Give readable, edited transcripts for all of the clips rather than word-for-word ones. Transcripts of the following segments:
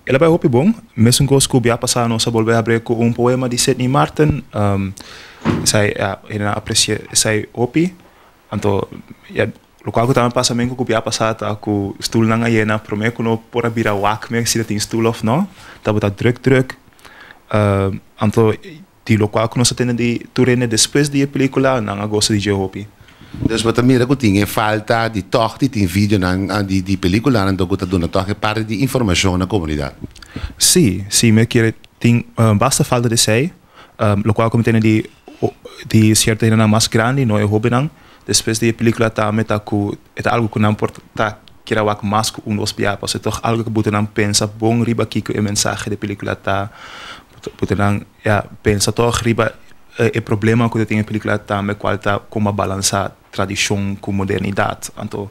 El a bai hopi bon. Mesun kos ku bia pasá nos a bolbe habri ku un poema di Sidney Marten. Esei ya hende nan apresia esei hopi. Anto ya lokual ku tambe pasa men ku bia pasá ta ku stulnan a yena promé ku no por a bira wak mes si ta tin stul òf no. Tabata drùk drùk. Anto di lokual ku nos a tende di tur hende despues di e pelíkula nan a gosa di dje hopi. Dus bo ta mira ku tin e falta di tòg di tin videonan di di pelíkulanan anto ku ta duna tòg e parti di informashon na komunidat. Sí, sí mi kere tin basta falta di esei, lokual ku mi tende di di sierto hendenan mas grandi, no e hóbennan, despues di e pelíkula tambe ta ku e ta algu ku nan por ta kere wak mas ku un dos bia pasobra e tòg algu ku buta nan pensa bon riba kiko e mensahe di e pelíkula ta, buta nan ya pensa tòg riba e problema ku ta tin e pelikula tambe kual ta kon a balansá tradishon ku modernidat. Anto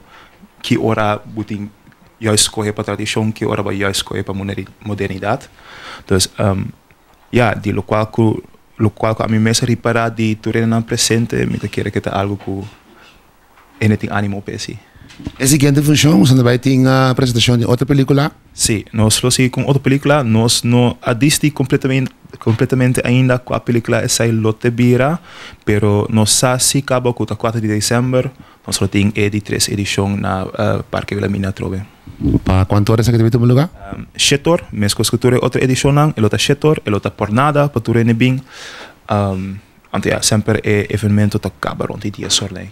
ki ora bo tin juist skohe pa tradishon, ki ora bo juist skohe pa modernidat. Dus ya, di lokual ku lokual ku ami mes a ripará di tur hendenan presente mi ta kere ku ta algu ku Hende tin animo p'e si. E siguiente funshon nos ta bai tin presentashon di otro pelikula. Si, nos lo sigui ku un otro pelikula. Nos no a disdi kompletamente ainda kua pelikula esei lo te bira, pero nos sa si kaba ku ta kuater di desèmber nos lo tin e di tres edishon na Parke Wilhelmina atrobe. Pa kuantu ora esaki ta bai tuma lugá? Shete or, meskos ku tur e otro edishonnan, e lo ta shete or, e lo ta pòrnada pa tur hende bin. Anto ya, semper e evenemento ta kaba rònt di dies or lei.